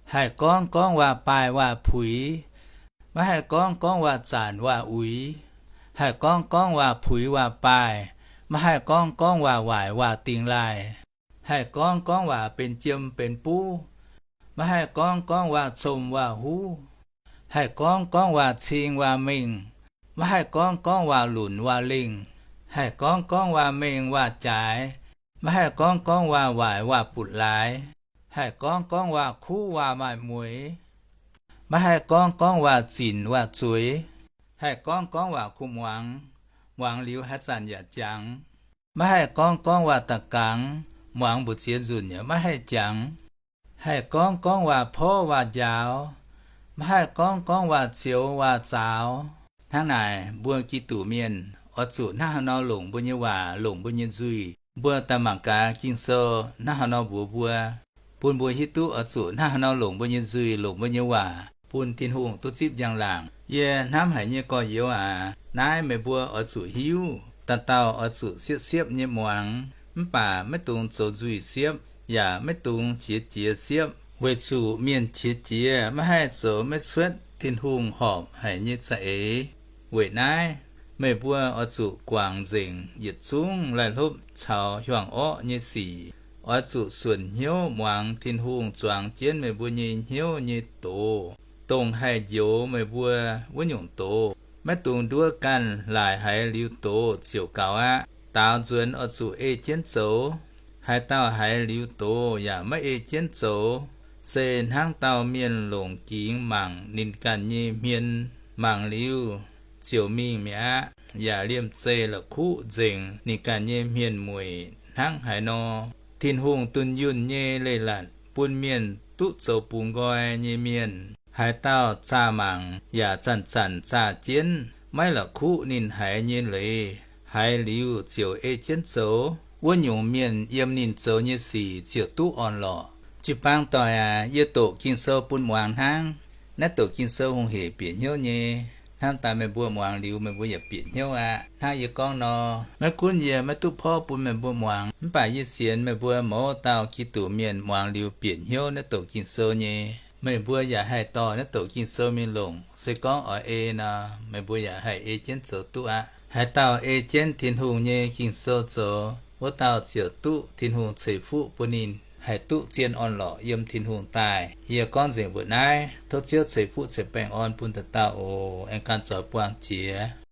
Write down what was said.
Haih gorngv gorngv waac-baaih waac-puix, maiv haih gorngv gorngv waac-zanc waac-uix. Haih gorngv gorngv waac-puix waac-baaih, maiv haih gorngv gorngv waac-waaic waac-dingx laaih. Haih gorngv gorngv waac benx jiem benx buv, maiv haih gorngv gorngv waac-cong waac-huv. Haih gorngv gorngv waac-cing waac-mengh, maiv haih gorngv gorngv waac-lunc waac-lengh. Haih gorngv gorngv waac-mengh waac-jaaix, maiv haih gorngv gorngv waac-waaic waac-butv-laaix. Haih gorngv gorngv waac-kuv waac-maaih mueix, maiv haih gorngv gorngv waac-zinc waac-zueiz. Haih gorngv gorngv waac kuh muangx, muangx liuz haaix zanc yaac jangx. Maiv haih gorngv gorngv waac da'gangx, muangx mbu'ziex nzunc yaac maiv haih jangx. Haih gorngv gorngv waac-porv waac-njaaux, maiv haih gorngv gorngv waac-zioux waac-zaaux. Hnangv naaic, mbuo Giduc mienh oix zuqc hnangv haaix nor longc mbuo nyei waac, longc mbuo nyei nzuih. Mbuo daaih mangc gaax Ging-Sou hnangv haaix nor mbuox mbuo, bun mbuo hiuv duqv oix zuqc hnangv haaix nor longc mbuo nyei nzuih, longc mbuo nyei waac bun Tin-Hungh duqv zipv njang-laangc. Yie hnamv haic nyei gorx-youz aac, naaiv meih mbuo oix zuqc hiuv, dauh dauh oix zuqc siepv-siepv nyei muangx, mv baac maiv dungx zoux nzuih siepv, yaac maiv dungx qiex jiez siepv, weic zuqc mienh qiex jiez maiv haih zoux maiv cuotv Tin-Hungh horpc haic nyei za'eix. Weic naaiv, meih mbuo oix zuqc guangc nzengc yietc zungv laih hlopv caux hiuang orqv nyei sic. Oix zuqc suonc hnyouv muangx Tin-Hungh zuangx jienv meih mbuo nyei hnyouv nyei doz, dongh haih njoux meih mbuo wuov nyungc doz. Maiv dungx nduov ganh, laaic haiz liuz doz ziouc gaux aqv. Daaux nzuonx oix zuqc ei jienv zoux. Haaix dauh haiz liuz doz yaac maiv ei jienv zoux, se hnangv dauh mienh longc gingx mangc ninh ganh nyei hmien, mangc liuz ziouc mingh mi'aqv, yaac liemh zeih la'kuqv nzengc ninh ganh nyei hmien mueic hnangv haaix nor. Tin-Hungh dunh yunh nyei leiz-latc bun mienh duqv zoux bungx nqoi nyei mienh. Haaix dauh zaah mangc yaac zanc-zanc zaah jienv, maiv la'kuqv ninh haiz nyei leiz, haiz liuz ziouc ei jienv zoux, wuov nyungc mienh yiem ninh zoux nyei sic ziouc duqv orn-lorqc. Jiu-baang doic aac, yie doqc Ging-Sou bun muangx hnangv. Naaiv doqc Ging-Sou hungh heic bieqc hnyouv nyei. Hnamv daaih meih mbuo muangx liuz meih mbuo yaac bieqc hnyouv aqv. Hnangv yie gorngv nor, maiv gunv yie maiv duqv porv bun meih mbuo muangx, mv baac yie sienx meih mbuo mouz dauh Giduc mienh muangx liuz bieqc hnyouv naaiv doqc Ging-Sou nyei. Meih mbuo yaac haih dorh naaiv doqc Ging-Sou mingh longc. Se gorngv oix ei nor, meih mbuo yaac haih ei jienv zoux duqv aqv. Haaix dauh ei jienv Tin-Hungh nyei Ging-Sou zoux, wuov dauh ziouc duqv Tin-Hungh ceix fuqv bun ninh haih duqv zien orn-lorqc yiem Tin-Hungh daaih. Yie gorngv nzengc mbuoqc naaiv. Tov Ziouv ceix fuqv ceix baengh orn bun dauh dauh oc. Aengx ganh zoux buangh jiex.